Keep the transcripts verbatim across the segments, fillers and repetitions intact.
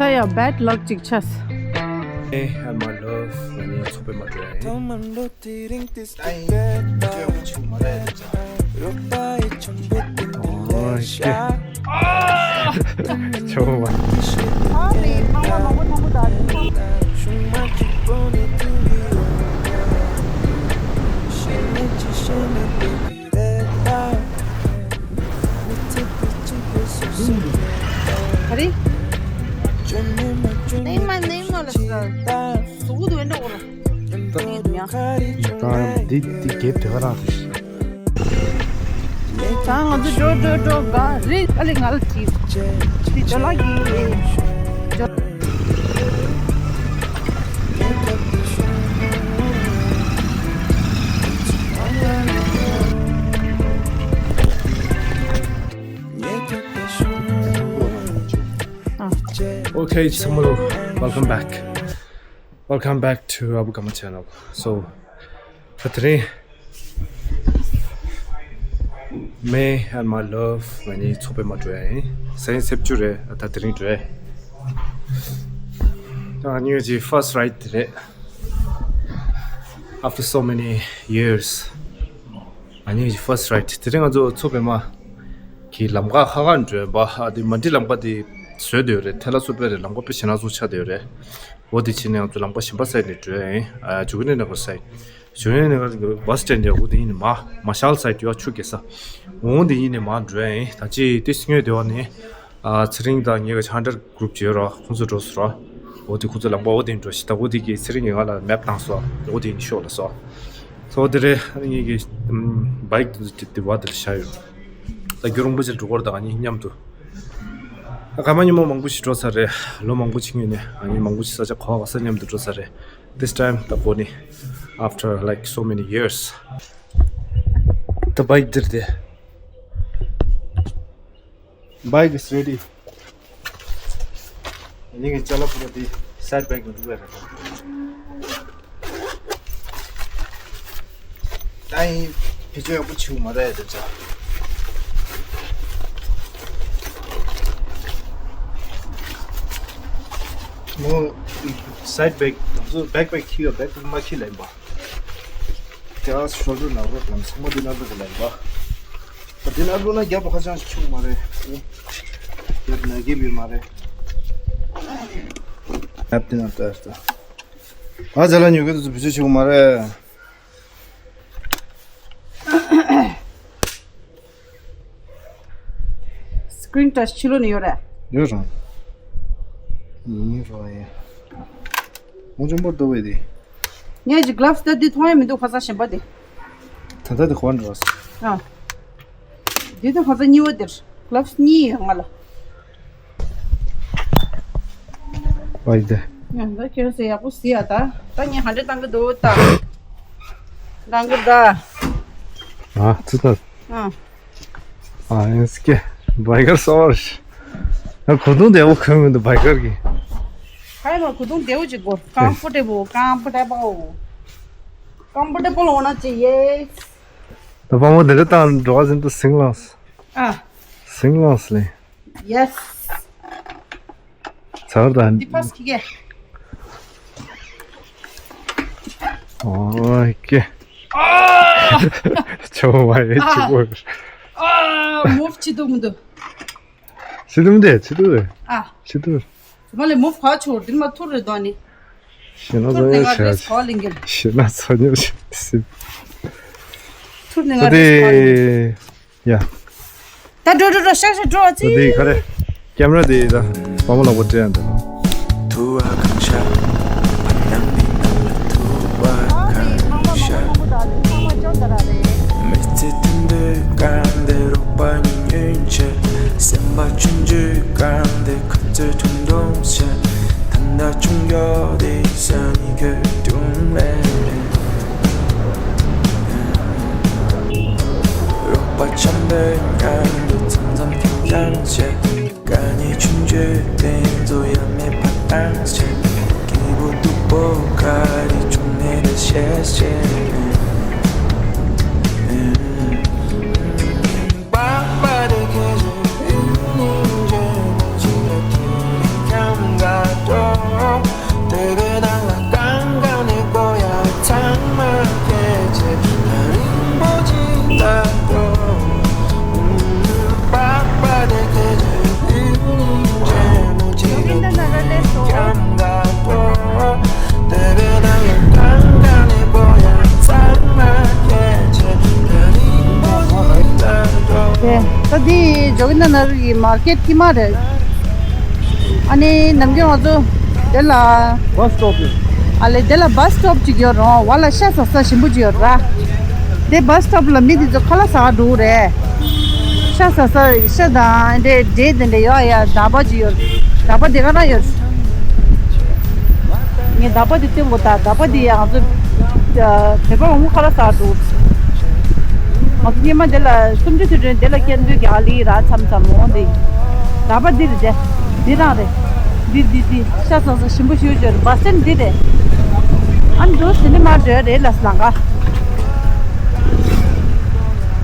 ད་ཡང་bad luck ཅིག་ཆགས། Hey, and my love, ང་གཉིས་ཚོགས་པའི་མ་འགྲོ་ཡ་ཡིན། ད་ཡིན་ཅོ་ཡོང་ཆུ་མ་རེད་ད། ཨོ་ཀེ། ཆོ་བ། ཨ་རེ་ཕ་མ་མང་པོ་མཐོང་གི་འདུག་ག་རེ། ནེ་མ་ནེ་མ་ལ་ཟ། ཟུག་གི་འདུག་འདྲ་འོ་ལ། ད་འདི་འདི་རྒྱབ་དེ་ག་རང་རེད། ད་ང་ཚོ་འགྲོ་འགྲོ་འགྲོ་ག་རེད། ཨ་ལེ་ང་ལ་དྲིས། དྲིས་ཇོ་ལགས་ཀྱིས། ཇོ། Okay, ཚང་མ་ལོ། Welcome back. Welcome back to Abu Kama channel. So, ད་དེ་རིང་me and my love ང་གཉིས་ཚོགས་པའི་མ་འགྲོ་ཡ་ཡིན། སེང་སེབ་ཅུ་རེད། ད་དེ་རིང་འགྲོ་ཡ་ཡིན། ད་ང་གཉིས་ཀྱི་first ride དེ་རེད། After so many years. ང་གཉིས་ཀྱི་first ride དེ་རིང་ང་ཚོ་ཚོགས་པའི་མ་གི་ལམ་ཁ་ཁ་ཁ་འགྲོ་ཡ་ཡིན་པ། ཨ་དེ་མ་འགྲིག་ལམ་ཁ་དེ་བཟོས་བསྡད་ཡོད་རེད། ཐལ་ལ་སོ་པའི་རེད། ལམ་ཁ་དཔེ་ཞེ་ན་བཟོ་ཆགས་བསྡད་ཡོད་རེད། འོ་དེ་ཕྱིན་ནས་ང་ཚོ་ལམ་ཁ་གཞན་པ་སའིཌ་ནས་འགྲོ་ཡ་ཡིན། ཨ་ཇུ་གི་ནི་ནག་གར་སའིཌ། ཇུ་གི་ནི་ནག་གར་གྱི་བྷ་སི་སི་ཊེན་ཌི་འོ་དེ་ཡིན་ནི་མ་མ་ཤལ་སའིཌ་ཡོད་ཆུ་རྐྱལ་ས། འོ་དེ་ཡིན་ནི་མ་འགྲོ་ཡ་ཡིན། ད་ཅི་ཏི་སི་ཉོས་དེ་བ་ནི། ཨ་ཚེ་རིང་དང་ངེད་ཀྱི་ཆ་འདྲ་གུ་རུབ་བྱས་རོགས། ཁོང་ཚོ་འགྲོ་སོང་རོགས། འོ་དེ་ཁོང་ཚོ་ལམ་ཁ་འོ་དེ་འགྲོ་ཤི། ད་འོ་དེ་གི་ཚེ་རིང་ངེད་ང་ལ་མེབ་བཏང་སོང་། འོ་དེ་ནི་ཤོག་ལ་སོང་། ཚོ་དེ་རེད། ངེད་ཀྱི་བྷའིཀ་དེ་དེ་བ་དེ་ལ་བཞག་ཡོད། ད་རྒྱུན་རིང་པོ་ཅིག་འགྲོ་གི་རེད། ད་ང་གཉིས་མཉམ་དུ། ད་སྐར་མ་ཉིན་མོ་མང་པོ་ཞིག་འགྲོ་ཚར་རེད། ལོ་མང་པོ་ཅིག་སྔོན་ནས་ང་གཉིས་མང་པོ་ཞིག་ས་ཆ་ག་བ་ག་ས་མཉམ་དུ་འགྲོ་ཚར་རེད། This time ད་གོ་ནི། After like so many years. ད་བྷའིཀ་འདིར་དེ། Bike is ready. ངེད་ཀྱི་ཅ་ལག་པུ་ར་དེ་སའིཌ་བྷའིཀ་ནང་འདུག་པ་རེད། ད་ཡིན་བེད་སྤྱོད་ཡག་པོ་བྱེད་དགོས་མ་རེད་དེ་ཚོ། མོ་སའིཌ་བྷའིཀ་ང་ཚོ་བྷེག་ཕེག་འཁྱེར་ཡོད། བྷེག་ཕེག་མ་འཁྱེར་ལེན་པ། དེ་ཨ་ཤོལ་ཌར་ནང་རོགས་ལམ་ཚང་མ་འདི་ནང་བླུགས་ལེན་པ། འདི་ནང་བླུགས་ན་རྒྱབ་པ་ཁ་བྱང་ཞིག་ཆུང་མ་རེད། རྒྱབ་ན་རྒྱབ་ཡོད་མ་རེད། ཨ་འདི་ནང་ལྟར་ལྟ། ཨ་ཛ་ལ་ཉོ་གི་དུས་སུ་བེད་སྤྱོད་བྱེད་དགོས་མ་རེད། སི་ཀི་རིན་ཊཆ་ཕྱི་ལོགས་ནས་ཡོད་རེད། ཡོད་རང་། ཡིན་རོ་ཡིན། ཨོ་ཅོམ་པོར་ཏོ་བེ་དེ། ངས་ཀྱི་གི་ལབ་སི་ད་འདི་མཐོང་ཡ་མི་འདུག་ཁ་སང་གཞན་པ་དེ། ད་ལྟ་དེ་གོ་འགྲོ། ཨ། འདི་དང་ཁ་སང་གཉིས་པ་དེར་གི་ལབ་སི་གཉིས་ཡོད་ང་ལ། ཨོ་ཡིན་དེ། ཡང་ད་ཁྱོད་ཚོ་ཡག་པོ་ཟིག་ཡ་ད། ད་ངས་ཧན་ཌེ་ཌི་བཏང་གི་འདུག་ད། བཏང་གི་ད། ཨ་ཙི་ད། ཨ། ཨ་ཡིན་སི་ཀེ། བྷའི་ཀར་སོར་ཤི། ང་གོས་ཐུང་བདེ་བོ་གོན་མི་འདུག་བྷའི་ཀར་གི། ཧའི་ང་གོས་ཐུང་བདེ་བོ་ཅིག་གོན། ཀམ་ཕོར་ཊེ་བལ། ཀམ་ཕོར་ཊེ་བལ། ཀམ་ཕོར་ཊེ་བལ་འོ་ན་ཅི་ཡེ། ད་དཔང་པོ་འདི་འདྲ་བཏང་འགྲོ་བ་ཟིན་དུ་སིང་ལོངས། ཨ། སིང་ལོངས་ལེ། ཡེ་སི། ཚར་ད། འདི་ཕ་སི་ཁི་གེ། ཨོ་ཀེ། ཨ། ཆོ་བ་ཡེ་ཆི་གོ། ཨ། མོབ་ཆི་དུ་མི་འདུག་ཆི་དུ་མི་འདུག་ཆི་དུ་རེད། ཨ། ཆི་དུ། ཚོ་མ་ལེ་མོབ་ཁ་ཆོ་འདི་མ་ཐུར་རེད་དོ་ནི། ཤི་ན་ཚ་ཉོ་ཤ། ཤི་ན་ཚ་ཉོ་ཤ། ཐུར་ནི་ང་རེ་སི་ཁོ་ལིང་གི། ཡ། ད་འགྲོ་འགྲོ་འགྲོ་ཤག་ཤག་འགྲོ་ཨ་ཙི། ད་དེ་ག་རེ། ཀེམ་ར་དེ་ད་བ་མོ་ལག་པ་སྤྲད་ཡ་འདི། ཐུ་བ་གང་ཤ། ཕ་ནང་མི་ནང་ལ་ཐུ་བ་གང་ཤ། མི་ཚེ་དུམ་བུ་གང་དེ་རོགས་པ་ཉུང་ཉུང་ཆེ། སེམས་པ་ཆུང་ཆུང་གང་དེ་ཁ་རྩོད་ཐུང་ཐུང་ཆེ། ད་ལྟ་ཆུང་ཡོད་དེ་ས་ནི་གོ་ཐུང་ལེ། རོགས་པ་འཆམ་པོའི་ངང་དུ་མཚམས་མཚམས་ཀྱང་ཀྱང་བྱེད། དཀའ་ངལ་ཆུང་ཆུང་དེ་ཚོ་ཡང་མེད་པ་བཏང་བྱེད། སྐྱིད་པོ་སྡུག་པོ་ག་རེ་བྱུང་ནས་ད་ཤེས་བྱེད། ནར་གི་མར་ཀེཊ་དཀྱིལ་མ་རེད། ཨ་ནི་ནམ་རྒྱུན་ང་ཚོ་དེ་ལ། བྷ་སི་སི་ཊོབ་རེད། ཨ་ལེ་དེ་ལ་བྷ་སི་སི་ཊོབ་ཅིག་ཡོད་རུང་བ་ལ་ཤ་ཟ་ས་ཞིམ་པོ་ཅིག་ཡོད་ར། དེ་བྷ་སི་སི་ཊོབ་ལ་མི་དེ་ཚོ་ཁ་ལག་ཟ་ག་འགྲོ་གི་རེད། ཤ་ཟ་ས་ཤ་དང་འདྲེ་འདྲེ་དེ་འདྲ་ཡོད་ཡ། ཟླ་བ་ཅིག་ཡོད། ཟླ་བ་དེ་ག་རང་ཡོད། ངས་ཟླ་བ་དེ་སྟོན་དགོས། ད་ཟླ་བ་དེ་ཡང་ང་ཚོ་བོད་པ་འོང་ཁ་ལག་ཟ་འགྲོ། ང་ཚོ་སྙེ་མ་དེ་ལ་སུམ་ཅུ་དུས་དྲན་དེ་ལ་སྐྱེལ་འདོད་རྒྱག་ལི་ར་མཚམས་མཚམས་འོང་དེ། ཟླ་བ་འདི་རེད་དེ། འདི་རང་རེད། འདི་འདི་འདི་ཤ་ཚ་ཚ་ཞིམ་པོ་ཞུ་ཞོར་བ་སེན་འདི་རེད། ཨ་འདུག་ཟིན་ནི་མ་འགྲོ་རེད་ལ་ལང་ཀ།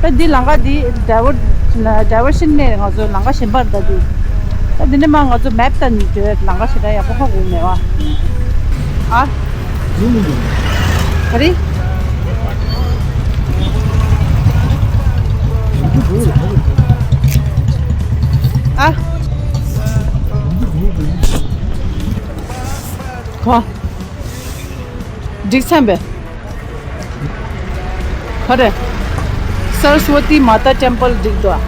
ད་འདི་ལང་ཀ་འདི་ཌའི་ཝར་ཌའི་ཝར་ཤན་ནས་ང་ཚོ་ལང་ཀ་གཞན་པར་ད་འདི། ད་འདི་ནས་མ་ང་ཚོ་མེབ་ལྟ་ནས་འགྲོ་ལང་ཀ་ཞེ་དྲག་ཡག་པོ་ཧ་གོ་མེད་བ། ཨ། ག་རེ། ཨ། གོ། འགྲིག་ཚར་བས། ག་རེ། སར་སི་ཝ་ཏི་མ་ཏཱ་ཊེམ་པལ་འགྲིག་འདུག་ཨ།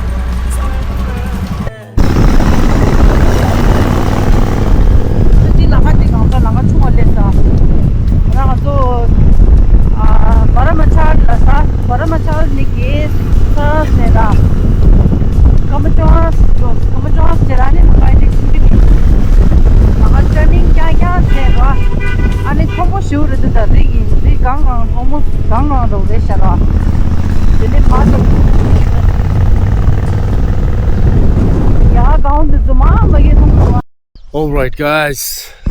འདི་ལ་ཁ་ཅིག་གང་ས་ལ་ཁ་ཆུང་བ་སླེབས་ས། ང་ཚོ་ཨ་བ་ར་མ་ཆལ་ལ་ས་བ་ར་མ་ཆལ་ནི་གེ་ས་ནས་ལ་ཀམ་པ་ཅོང་ཀམ་པ་ཅོང་ཟེར་ཨ་ནི་ལ་ཁ་ཅིག་ཆུང་གི་ནི་ལ་ཁ་ཅ་མིང་ཀྱང་ཀྱང་ཟེར་བ། ཨ་ནི་མཐོན་པོ་ཞུ་རེད་འདུག་ད་རིགས་ཡིན་རིགས་གང་གང་མཐོན་པོ་གང་གང་རོགས་རེད་ཤ་ར། དེ་ནས་ཕ་ས་ཡ་གང་འདི་ཚོ་མ་མ་གི་མཐོང་རོགས། Alright guys,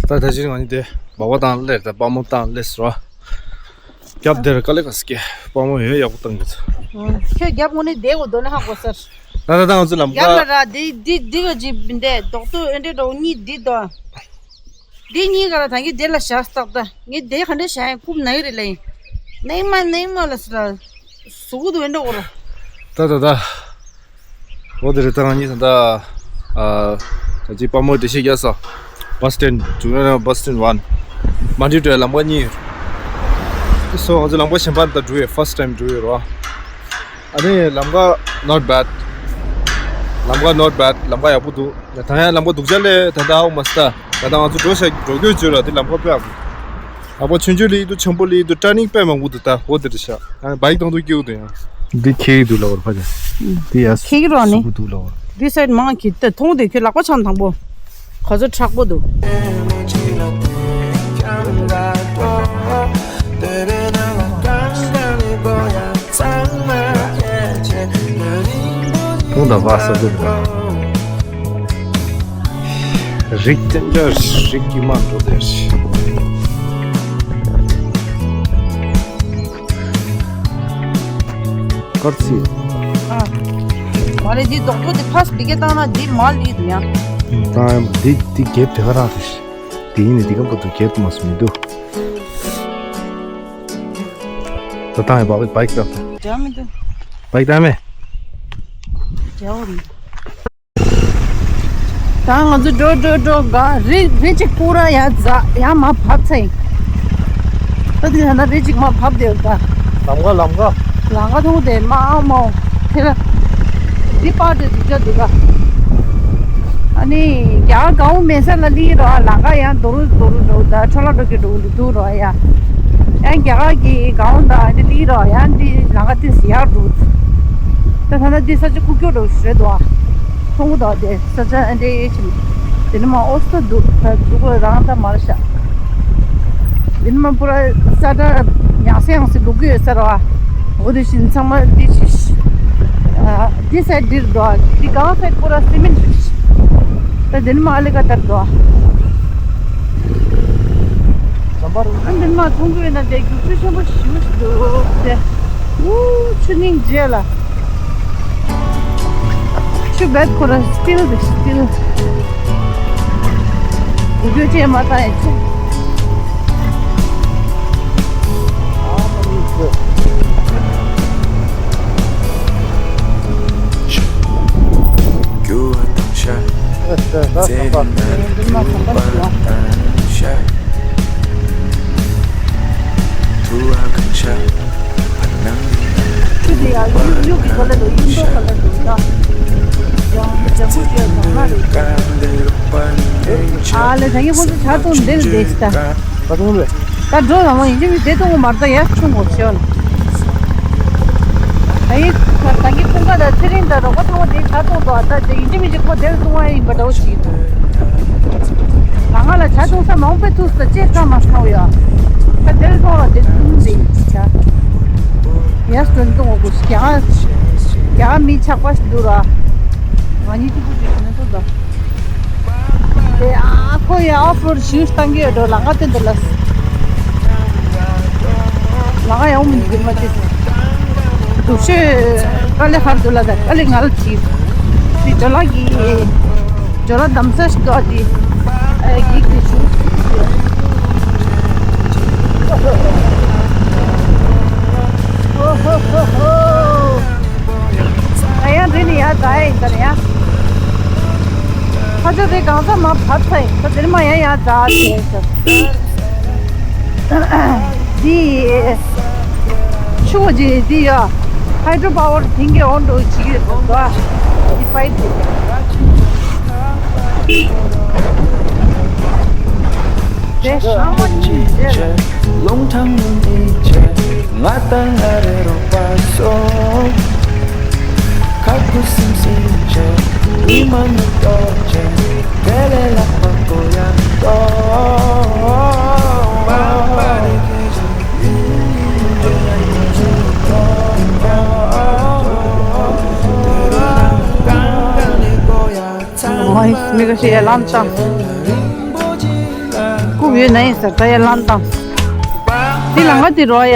ད་ད་ཅི་རིང་ང་ནི་དེ་སྦག་སྦག་བཏང་སླེབས། ད་སྤར་མོ་བཏང་སླེབས་ར། རྒྱབ་དེར་དཀའ་ལས་ཁག་སྐྱེ། སྤར་མོ་ཡོད་ཡག་པོ་བཏང་གི་ཚོ། ཁྱོད་རྒྱབ་དངོས་གནས་བསྡད་དགོས་དོ་ནི་ཧ་གོ་སར། ད་ད་ད་ང་ཚོ་ལམ་ཁ། རྒྱབ་ལ་ར་འདི་འདི་འདི་ག་ཅི་འདི་རྡོག་ཏུ་ཨེ་འདྲེ་འགྲོ་གཉིས་འདི་དོ། འདི་གཉིས་ཀ་ལ་ད་གིན་དེ་ལ་བཞག་སྟག་ད་ངས་དེ་ག་འདྲ་བཞག་ཡིན་རྐུབ་ན་གི་རེད་ལ་ཡིན། ནེང་མ་ནེང་མ་ལ་སི་ར། ཟུག་གི་འདུག་ཨེ་འདྲ་འོ་ར། ད་ད་ད། འོ་དེ་རེད། ད་ང་གཉིས་ད་ལྟ་ཨ་ད་ཅི་སྤར་མོ་འགྲེལ་བཤད་རྒྱག་ས། བྷ་སི་སི་ཊེན་ཌི་འཇུག་ན་ན་བྷ་སི་སི་ཊེན་ཌི་ཝན། མ་འགྲིག་འགྲོ་ཡ་ལམ་ཁ་གཉིས་ཡོད། སོ་ང་ཚོ་ལམ་ཁ་གཞན་པ་ད་འགྲོ་ཡོད། ཕར་སི་ཊི་ཊེམ་འགྲོ་ཡོད་རོ། ཨ་ནི་ལམ་ཁ་not bad། ལམ་ཁ་not bad། ལམ་ཁ་ཡག་པོ་འདུག་ད་ཡང་ལམ་ཁ་སྡུག་ཅག་ལས་ད་ལྟ་ཨའོ་མ་སི་ད། ད་ལྟ་ང་ཚོ་འགྲོ་ཤག་འགྲོ་རྒྱུ་བརྗོད་ལ་དེ་ལམ་ཁ་དཔེ་ཡག་པོ། ལག་པ་ཆུང་ཆུང་ལི་འདུག་ཆེན་པོ་ལི་འདུག་ཊར་ནིང་དཔེ་མང་པོ་འདུག་ད་འོ་དེ་རེད་ཤག་ཨ་བའིག་གཏོང་དུས་སྐྱིད་པོ་འདུག་ཡང་། འདི་ཁེ་གི་འདུག་ལ་བར་ཕ་ཅག་འདི་ཡ་ཁེ་གི་རོ་ནི། སུ་གུ་འདུག་ལ་བར། འདི་སའིཌ་མང་གི་ད་མཐོང་དེ་ཁྱོད་ལག་པ་འཆང་དང་པོ། ག་ཚོད་མཁྲེགས་པོ་འདུག་མཐོང་དང་བ་ས་འདུག་རིགས་ཅན་ཅར་རིགས་ཀྱི་མ་འགྲོ་དེར། གར་ཚི། ཨ། མ་རེད། འདི་རྡོག་ཐོ་འདི་ཕ་སི་འདི་གས་བཏང་ན་འདི་མ་ལུས་འདུག་ཡ། བཏང་ཡ་མ་འདི་འདི་རྒྱབ་དེ་ག་རང་རེད། འདི་ཡིན་ནི་འདི་གམ་པ་འདུག་རྒྱབ་མ་སུ་མི་འདུག་ད་བཏང་ཡ་བ་བའིག་བཏང་། འདྲ་མི་འདུག་བའིག་བཏང་མེད། འདྲ་བོ་མི་འདུག་ད་ང་ཚོ་འགྲོ་འགྲོ་འགྲོ་ག་རི་རི་གཅིག་པུ་ར་ཡ་ཛ་ཡ་མ་བབས་ཚེ། ད་དེ་ན་རི་གཅིག་མ་བབས་དེ་ད། ལམ་ཁ་ལམ་ཁ། ལམ་ཁ་མཐོང་དེ་མ་མོ་དེ་ལ། འདི་པར་དེ་འདུག་ཅག་འདུག་ག་ཨ་ནི་རྒྱ་གར་གང་མེད་ས་ལ་ལི་རོ་ལམ་ཁ་ཡང་རྡོ་རུ་རྡོ་རུ་འགྲོ་ད་འཕྲོ་ལ་འགྲོ་གི་འགྲོ་གི་འདུག་རོ་ཡ། ཡང་རྒྱ་གར་གི་གང་ད་ཨ་ནི་ལི་རོ་ཡང་འདི་ལམ་ཁ་དེ་ཡག་འདུག་ད་ད་ན་འདི་ས་ཆ་ཁུག་ཀྱོག་འགྲོ་ཞེས་འདུག་ཨ། མཐོང་གི་འདུག་དེ་ས་ཆ་ཨ་འདྲའི་ཡེ་ཆེ། དེ་ནི་མ་ཨོ་སྟོ་འདུག་ད་འདུག་གོ་རང་ད་མར་ཤ། དེ་ནི་མ་པུ་ར་ས་ད་ཡང་སེ་ཡང་སེ་ལུག་གི་ཡོད་ས་ར་བ། འོ་དེ་བཞིན་ཚང་མ་འདི་ཤི་ཤི། ཨ་འདི་སའིཌ་འདིར་འདུག་ཨ། འདི་གང་སའིཌ་པུ་ར་སི་མེན་ཤི་ཤི། ད་དེ་ནི་མ་ཨ་ལི་ཀ་ཏར་འདུག་ཨ། ཨ་འདི་མ་མཐོང་གི་ཡོད་ན་དེ་རྒྱུག་ཆུ་ཆེན་པོ་ཞིག་འདུག་དེ། ཨུ་ཆུ་སྙིང་རྗེ་ལ། ཆུ་བེད་ཁོ་ར་སི་ཊིལ་དེ་སི་ཊིལ། འགུལ་སྐྱོད་བྱས་མ་བཏང་ཡ་ཆུ། ཆུ་དེ་ཡང་གཡུ་གཡུ་གི་ཁ་ལ་འདུག་གཡུ་མདོག་ཁ་ལ་འདུག་ད། ལས་ད་ངས་ཁོ་ཚོ་ཇ་འཐུང་འདིར་བསྡད་ཤི་ད། ད་འགྲོ་ར་མ་ཡིན་གཅིག་མིན་བསྡད་གཏོང་གི་མ་རེད། ད་ཡར་ཆུང་གོ་ཤོར། ད་ཡིན་ད་གིན་ཀུན་དགའ་དང་ཚེ་རིང་དང་རོགས་པ་ཚང་མ་དེ་ཇ་འཐུང་འདུག་ད་དེ་ཡིན་གཅིག་མིན་གཅིག་ཁོ་དེར་བཏུང་བ་ཡིན་པ་འདྲ་བོ་ཞིག་འདུག་ད་ང་ལ་ཇ་འཐུང་ས་མང་པོ་འཐུང་ས་ཅེས་ཀ་མ་ཚང་བ་ཡ། ད་དེར་འཐུང་ལ་དེ་འཐུང་འདི་ཇ། ཡར་འགྲོ་འཐུང་གོ་ཤི་རྒྱ་རྒྱ་མི་ཆགས་པ་ཞིག་འདུག་ར། ང་གཉིས་གཅིག་པུ་ཅིག་ནས་ཚོ་ད། དེ་ཨ་ཁོ་ཡ་ཨོ་ཕོར་ཞུས་བཏང་གི་ཡོད་འགྲོ་ལ་ང་སྟོན་དུ་ལ། ལ་ང་ཡང་མི་འདུག་མ་ཅིག་དུ་ཤོས་དཀའ་ལས་ཧར་འདུག་ལ་ད་དཀའ་ལས་ང་ལ་ཅིག་དེ་ཇོ་ལགས་ཀྱི་ཇོ་ལགས་གདམ་ས་ཞིག་འདུག་ཨ་དེ་ཨ་གིག་དེ་ཞུ། ཨོ་ཧོ་ཧོ་ཧོ། ད་ཡང་འདི་ནི་ཡར་འཛེགས་ཡིན་ད་ཡ། ཁ་ཆུ་རེ་གང་ས་མ་བབས་ཚེ་ད་འདིར་མ་ཡང་ཡར་འཛེགས་ཟེར། འདི་ཆུ་བོ་ཅིག་འདི་ཡ། ཧའི་ཌྲོ་པ་ཝར་ཐིང་གི་འོང་འགྲོ་བྱེད་ཀྱི་ཡོད་འདུག་འདི་པའིབ་དེ། དེ་ཤང་མ་ཉིན་རེད། ལུང་ཐང་ལུང་གཉིས་བཅས་ང་དང་ང་རེ་རོགས་པ་སོ། ཁ་ཁུ་སིམ་སིམ་བྱས་མི་མང་མི་གཏོགས་བྱས་དེ་ལས་ལྷག་པ་གོ་ཡང་གཏོགས། མི་ཁ་ཤས་ཡར་ལངས་དང་། ལྐུགས་ཡོད་ན་ཡིན་ཟེར་ད་ཡར་ལངས་དང་། འདི་ལམ་ཁ་འདི་རོ་ཡ།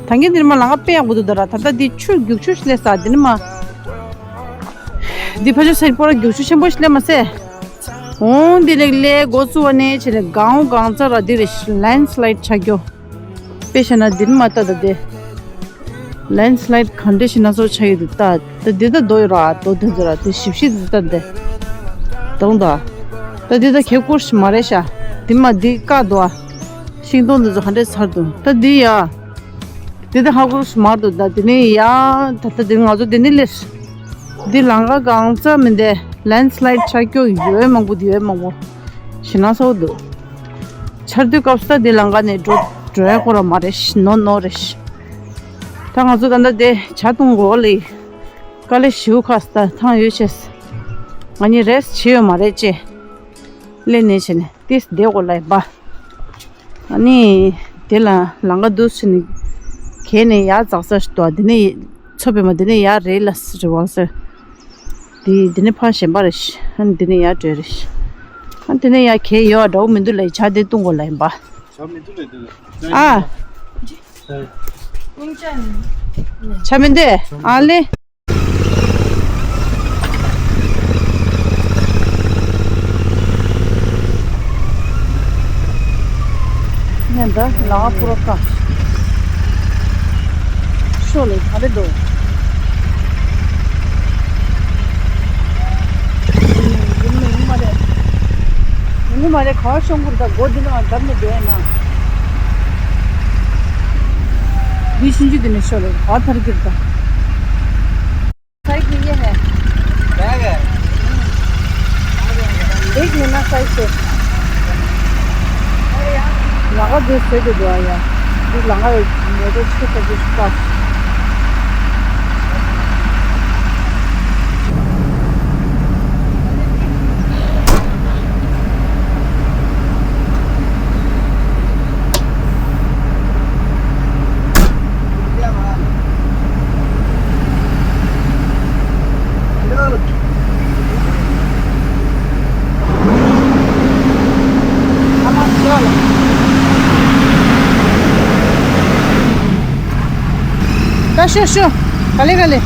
ད་གིན་འདིར་མ་ལམ་ཁ་དཔེ་ཡག་པོ་འདུག་ད་ར་ད་ལྟ་འདི་ཆུ་རྒྱུག་ཆུ་ཞིག་སླེབས་ས་འདི་ནི་མ། འདི་ཕ་ཆུ་སེར་པོ་ར་རྒྱུག་ཆུ་ཆེན་པོ་ཞིག་སླེབས་མ་ཟད། འོང་འདི་ལེགས་ལེགས་འགོ་བཙུགས་པ་ནས་བྱས་ནས་གང་འོང་གང་ཚ་ར་འདི་རེ་ལེན་སི་ལའིཌ་ཆགས་རྒྱུ། དཔེ་བཤད་ན་འདི་ནི་མ་ལྟ་ད་དེ། ལེན་སི་ལའིཌ་ག་འདྲ་ཞིག་སྣ་ཚོགས་ཆགས་ཡོད་འདུག་ད། ད་འདི་ད་རྡོ་ཡོད་ར་རྡོ་དེ་ཚོ་ར་དེ་ཞིབ་ཞིབ་འདི་ལྟ་འདི། དང་ད། ད་འདི་ད་ཁེ་ཀོར་ཞིག་མ་རེད་ཤག་འདི་མ་འདི་བཀག་འདུག་ཨ། ཤིང་སྡོང་འདི་ཚོ་ག་འདྲས་ཚར་འདུག་ད་འདི་ཡ། འདི་ད་ཧ་ཀོར་ཞིག་མ་འདུག་ད་འདི་ནས་ཡ། ད་ད་འདི་ང་ཚོ་འདི་ནས་སླེབས། འདི་ལམ་ཁ་གང་ཚ་མི་འདི་ལེན་སི་ལའིཌ་ཆགས་རྒྱུ་ཡོད་མང་པོ་འདི་ཡོད་མང་པོ་ཞེ་ན་ཚ་བོ་འདུག་ཆར་དུས་སྐབས་སུ་ད་འདི་ལམ་ཁ་ནས་འགྲོ་འགྲོ་ཡ་ཁོ་ར་མ་རེད་ཤི་ནོ་ནོ་རེད་ཤི། ད་ང་ཚོ་ད་ལྟ་དེ་ཇ་འཐུང་གོ་ལེ། དཀའ་ལས་ཞེ་པོ་ཁག་ད་ཐང་ཡོད་ཆེ། ང་གཉིས་རེས་བྱེད་ཡོད་མ་རེད་ཅེ། སླེབས་ནས་བྱས་ནས་ཏིས་བསྡད་གོ་ལེ་པ། ཨ་ནི། དེ་ལ་ལམ་ཁ་འདུག་ཕྱིན་ནས། གས་ནས་ཡར་འཛེགས་ས་ཞིག་འདུག་དེ་ནས། མཚོ་པདྨ་དེ་ནས་ཡར་རེད་ལ་རེ་བ་ཟེར། དེ་དེ་ནས་ཕར་གཞན་པ་རེད། ཨ་ནི་དེ་ནས་ཡར་བྲོས་རེད། ཨ་ནི་དེ་ནས་ཡར་གས་ཡོད་འདྲ་བོ་མི་འདུག་ལ་ཇ་དེ་བཏུང་དགོས་ལ་ཡིན་པ། ཇ་མི་འདུག་ལ་དེ་ལ། ཨ། ཇ་མི་འདུག་ཨ་ལེ། ཉན་ད་ལ་ཨ་ཕུ་རོ་ཀ་ཤོ་ལེ་ག་རེ་འདུག་ཡིན་མ་ཡིན་མ་རེད། ཡིན་མ་རེད་ག་བ་ཤོང་གུར་ད་སྒོ་འདི་ནང་བརྡབ་ནས་བསྡད་ན། འདི་ཤིན་ཅི་འདི་ནས་ཤོ་ལེ་ག་བ་ཐར་གིར་ད། साइड नहीं है। बैग है। देख लेना साइड से। लगा दे से दे दो यार। ये लगा मोटर से कर दे इसका। ད་ཤོ་ཤོ། ག་ལེ་ག་ལེ།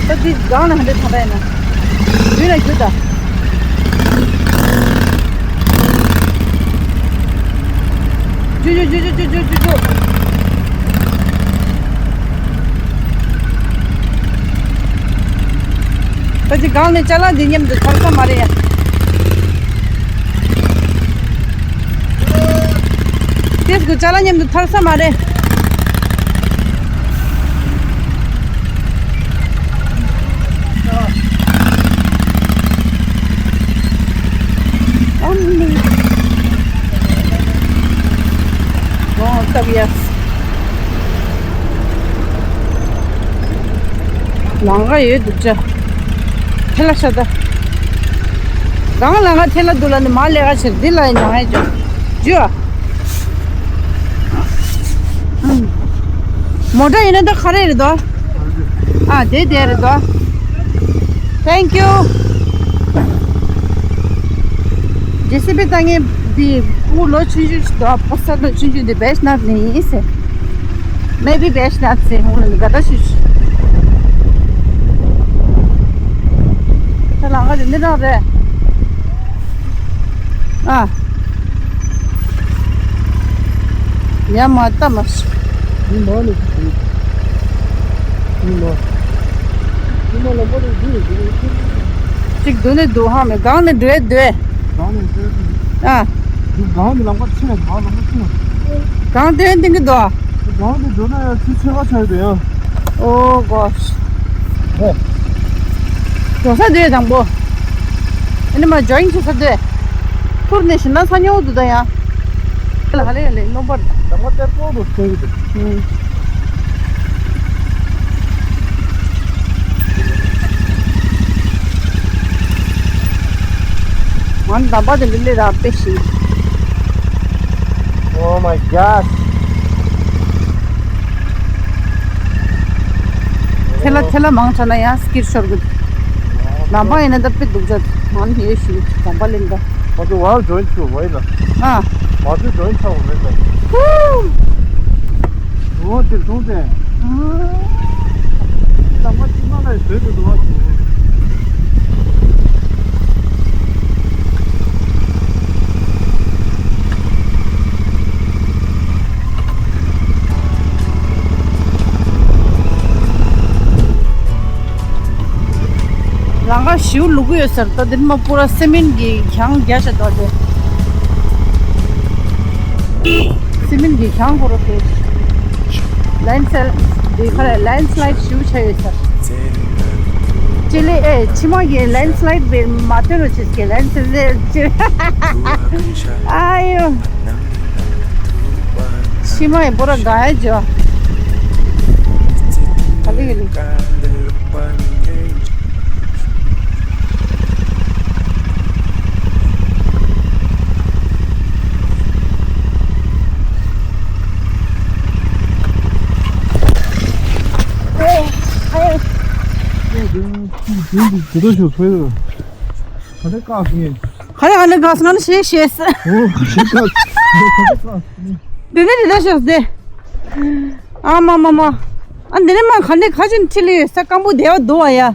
ད་འདི་སྒང་ལ་ཧ་འདྲ་ཐ་ད་ཡིན་ན། འདི་ལ་རྒྱུ་ད། རྒྱུ་རྒྱུ་རྒྱུ། ད་ཅི་སྒང་ནས་ཅ་ལག་འདི་མཉམ་དུ་ཐར་ས་མ་རེད་ཡ། ཏེས་གུ་ཅ་ལག་མཉམ་དུ་ཐར་ས་མ་རེད། ལང་ཀ་ཡོད་འདུག་ཅག་ཐལ་ལ་ཤ་ད། གང་ལང་ཀ་ཐལ་ལ་འདུག་ལ་ནི་མ་ལས་ཀ་ཕྱིར་འདི་ལ་ཡིན་ནང་ཡོད་ཅག་ཇུ། མོ་ཊ་ཡིན་ན་ད་ག་རེ་རེད་དོ། ཨ་དེ་དེ་རེད་དོ། Thank you། ཇེ་སི་པི་ལྟ་ངན་འདི་ཕྲུ་གུ་ལོ་ཆུང་ཆུང་ཞིག་འདུག་ཕོ་གསར་ལོ་ཆུང་ཆུང་འདི་བེ་ཤ་ནག་ནས་ཡིན་ཟེར། མེ་བི་བེ་ཤ་ནག་ཟེར་ཧུང་ལ་འདི་ག་ད་ཞུ་ཞུ། ད་ལང་ཀ་དེ་འདི་རང་རེད། ཨ། ཡ་མ་ལྟ་མ་ཤི། མི་མང་ནས་ཅིག་འདུག་མི་མང་། མི་མང་ལམ་བར་དུ་འདུག་འདུག་གཅིག་འདུག་ནས་འདུག་ཧ་མེད་གང་ནས་འགྲོ་ཡས་འདུག་གས། གང་ནས་འགྲོ་ཡས་འདུག་ཨ། འདུག་གང་གི་ལམ་ཁ་ཕྱིན་ནས་གང་ལམ་ཁ་ཕྱིན་ནས། གང་དེ་འདིང་གི་འདུག་ཨ། གང་དེ་འགྲོ་ན་ཡང་ཚུལ་ཆེ་ཁ་ཆགས་ཡོད་དེ་ཡང་། ཨོ་གོ་ཤི། འགྲོ་ས་འདུག་དང་པོ། ཨ་ནི་མ་ཇོ་ཡིན་བྱེད་ས་འདུག་ཐུར་ནས་ཤི་ན་ས་ཉོ་འདུག་ད་ཡང་། ལ་ཧ་ལེ་ཧ་ལེ་ནོ་བར། དང་པོ་གཏེར་པོ་རུ་ཐོན་གི་འདུག་ཨུམ། ང་འདམ་པ་དེ་འདི་ལས་ར་དཔེ་ཞིག Oh my god. ཐལ་ལ་ཐལ་ལ་མང་དྲགས་ན་ཡང་སྐྱིད་ཤོར་གི། ལམ་པ་ཡིན་ན་ད་དཔེ་སྡུག་ཅག་ང་ནི་ཡོད་ཞུ་ལམ་པ་ལེན་ད། ང་ཚོ་ཝལ་ཇོ་ཡིན་ཆུ་བ་ཡིན་ན། ཨ། ང་ཚོ་ཇོ་ཡིན་ཆགས་པ་མེད་ད། ཧུ། འོ་དེར་སོང་སྟེ། ལམ་པ་གཅིག་མ་ལ་བཟོས་ཏེ་འདུག་བ། ལང་ཀ་ཞིའུ་ལུ་གུ་ཡོད་ཟེར་ད་འདིར་མ་པུ་ར་སི་མིན་གྱི་གྱང་རྒྱ་ཆེ་དོ་དེ། སི་མིན་གྱི་གྱང་པུ་ར་དེ། ལན་སལ་དེ་ཁ་ལ་ལན་སི་ལའིད་ཞིའུ་ཆ་ཡོད་ཟེར། ཅི་ལི་ཨེ་ཕྱི་མ་གི་ལན་སི་ལའིད་བེ་མ་ཐོན་རོ་ཆེས་ཀྱི་ལན་སི་ལའིད་ཅི། ཨ་ཡོ། ཕྱི་མ་ཡི་པོ་ར་ག་ཡ་ཇོ། ག་ལི་ག་ལི། དེ་ཚོ་ཞུ་ཚོད། ག་རེ་བཀག་སོང་ངས། ག་རེ་ག་ནས་བཀག་སོང་ང་ནི་ཤེས་ཤེས། འོ་ག་རེ་བཀག་སོང་། འདི་ནས་འདི་འདྲ་ཤོག་སྟེ། ཨ་མ་མ་མ། ཨ་འདི་ནས་མ་ག་ནས་ཁ་ཅིན་ཁྲིད་ལེ་ཡོད་ས་སྐམ་པོ་བདེ་བ་འདུག་བ་ཡ། ཨ།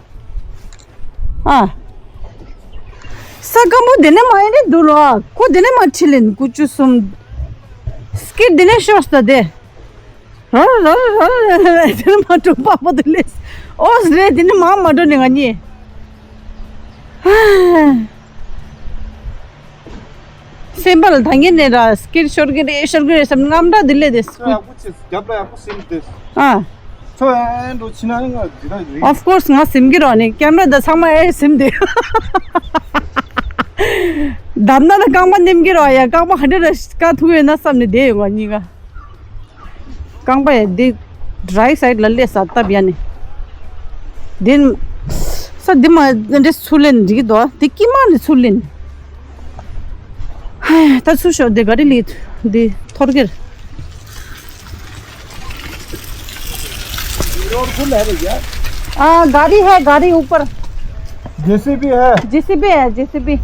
ས་སྐམ་པོ་འདི་ནས་མ་ཡིན་ནི་འདུག་ལོ། ཁོ་འདི་ནས་མ་ཁྲིད་ལེ་ནི་ཀུ་ཅུ་གསུམ། སྐེ་འདི་ནས་ཤོག་སྟེ། ར་ར་ར་ར་ར་དེ་ནི་མ་འགྲོ་པ་པོ་དུ་ལེས། ཨོ་རེད་དེ་ནི་མ་མ་འགྲོ་ནི་ང་གཉིས། སེམས་པ་ལ་ད་ངེད་ནས་ར་སྐྱིད་ཤོར་གི་རེད་ཤོར་གི་རེད་བསམ་རྔམ་དྲག་དུ་ལེ་དེ། ཨ་ཁུ་ཆེ་རྒྱབ་ལ་ཡག་པོ་སེམས་དེ། ཨ། ཚོ་ཨེ་འགྲོ་ཕྱི་ན་ང་འདི་ལ་རེད། Of course ང་སེམས་ཀྱི་རོགས་ནི་ཀེམ་ར་ད་ཚང་མ་ཨེ་སེམས་དེ། འདམ་ན་ད་རྐང་པ་ནེམ་གི་རོགས་ཡ་རྐང་པ་ཧ་འདྲེ་ར་དཀའ་ཐུག་ཡོད་ན་བསམ་ནི་དེ་ཡོད་ང་གཉིས་ཀ། རྐང་པ་ཡ་འདི་right side ལ་སླེབས་ས་སྟབས་ཡ་ནི། འདི་ས་འདི་མ་འདི་ཚུར་ལེན་འགྲིག་གི་འདུག་འདི་དཀྱིལ་མ་ནས་ཚུར་ལེན། ཧེ་ད་ཚུར་ཤོག་འདི་ག་རེ་ལི་འདི་ཐོར་གེར། रोड खुला है भैया। हाँ गाड़ी है, गाड़ी ऊपर। जेसीबी है। जेसीबी है, JCB.